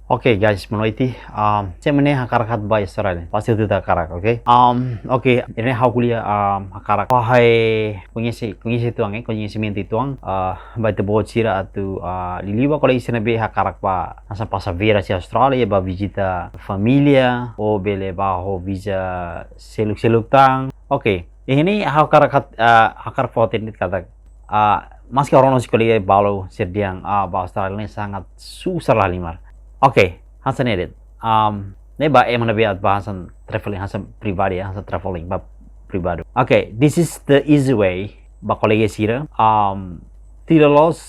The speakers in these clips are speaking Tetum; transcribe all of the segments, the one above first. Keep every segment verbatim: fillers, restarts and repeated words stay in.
Oke, guys, boa noite. Um, sé mak ne'e hakarak atu bá Austrália? Pasti hotu ita hakarak, oke? Um, oke, ne'e ha'u ko'alia, um, hakarak. Wahai koñese, koñese uitoan, eh, koñesimentu uitoan, ah, ba ita-boot sira atu, ah, liuliu ba kolega sira ne'ebé hakarak bá, hanesan pasa férias iha Austrália, bá vizita família, ou bele bá ho visa seluk-seluk tan. Oke, iha ne'e ha'u hakarak hat-, ah, hakarak fó hatene katak, ah, maski agora nossos colegas balu sira dehan, ah, bá Austrália ne'e sangat susar lahalimar. Oke, hanesan ne'e de'it. Um, ne'e ba ema ne'ebé atu bá hanesan traveling, hanesan pribadi, hanesan traveling bá pribadi. Oke, this is the easy way ba kolega sira. Um, tidak loos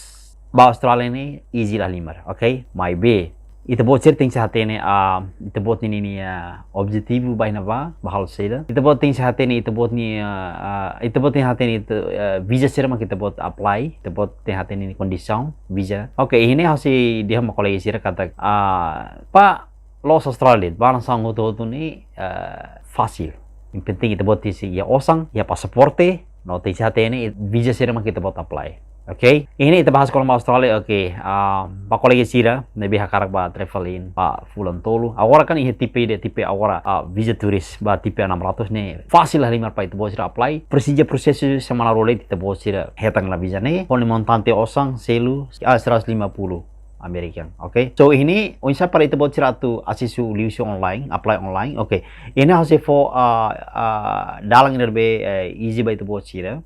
bá Austrália ne'e easy lahalimar, oke? Maibé ita-boot sira tenke hatene, ah, ita-boot ninia, ah, objetivu bá iha ne'ebá, bá halo saida. Ita-boot tenke hatene ita-boot nia, ah, ita-boot tenke hatene ita, ah, visa saida mak ita-boot apply, ita-boot tenke hatene nia kondisaun visa. Oke, iha ne'e ha'u sei dehan ba kolega sira katak, ah, bá loos Austrália, bá nasaun hotu-hotu ne'e, ah, fasil. Yang penting ita-boot tenke iha osan, iha pasaporte, no tenke hatene visa saida mak ita-boot apply. Oke, iha ne'e ita bahas kona-ba Austrália, oke, ah, ba kolega sira ne'ebé hakarak bá traveling bá fulan tolu. Agora kan iha tipe de'it, tipe agora, ah, visa turis ba tipe enam ratus ne'e fasil lahalimar para ita-boot sira apply. Presiza prosesu semana rua de'it ita-boot sira hetan ona visa ne'e. Ho nia montante osan selu, ah, seratus lima puluh American, oke? So, iha ne'e oinsá para ita-boot sira atu asesu liuhusi online, apply online, oke? Iha ne'e ha'u sei fó, ah, ah, dalan ida ne'ebé, eh, easy ba ita-boot sira.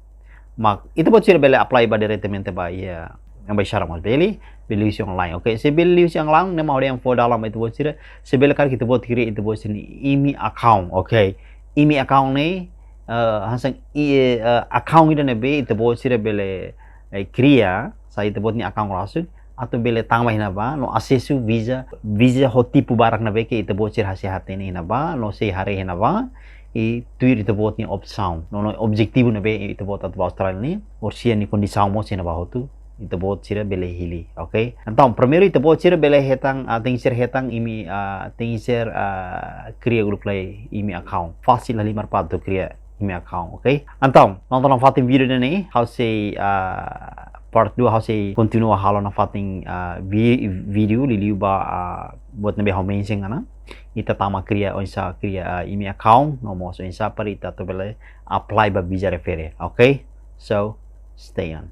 Mak ita-boot sira bele apply bá diretamente ba iha embaixada mós bele, bele liuhusi online, oke? Se bele liuhusi online, ne'e mak ha'u dehan fó dalan ba ita-boot sira, se bele karik ita-boot kria ita-boot sira-nia imi account, oke? Imi account ne'e, eh, hanesan i, eh, account ida ne'ebé ita-boot sira bele, eh, kria, sai ita-boot nia account rasik, atu bele tama iha ne'ebá, no asesu visa, visa ho tipu barak ne'ebé ke ita-boot sira sei hatene iha ne'ebá, no sei haree iha ne'ebá, i tuir ita-boot nia opsaun, no, no objetivu ne'ebé ita-boot atu bá Austrália ne'e, orsida nia kondisaun mós iha ne'ebá hotu, ita-boot sira bele hili, oke? Entaun, primeiru ita-boot sira bele hetan, ah, tenke ser hetan imi, ah, tenke ser, ah, kria uluk lai imi account. Fasil lahalimar para atu kria imi account, oke? Entaun, nonton nafatin vídeo ida-ne'e, ha'u sei, ah, part dua ha'u sei kontinua halo nafatin, ah, vi-, vídeo liuliu ba, ah, buat ne'ebé ha'u mention ona. Ita tama kria, oinsá kria, ah, imi account, no mós oinsá para ita atu bele apply ba visa refere, oke? So, stay on.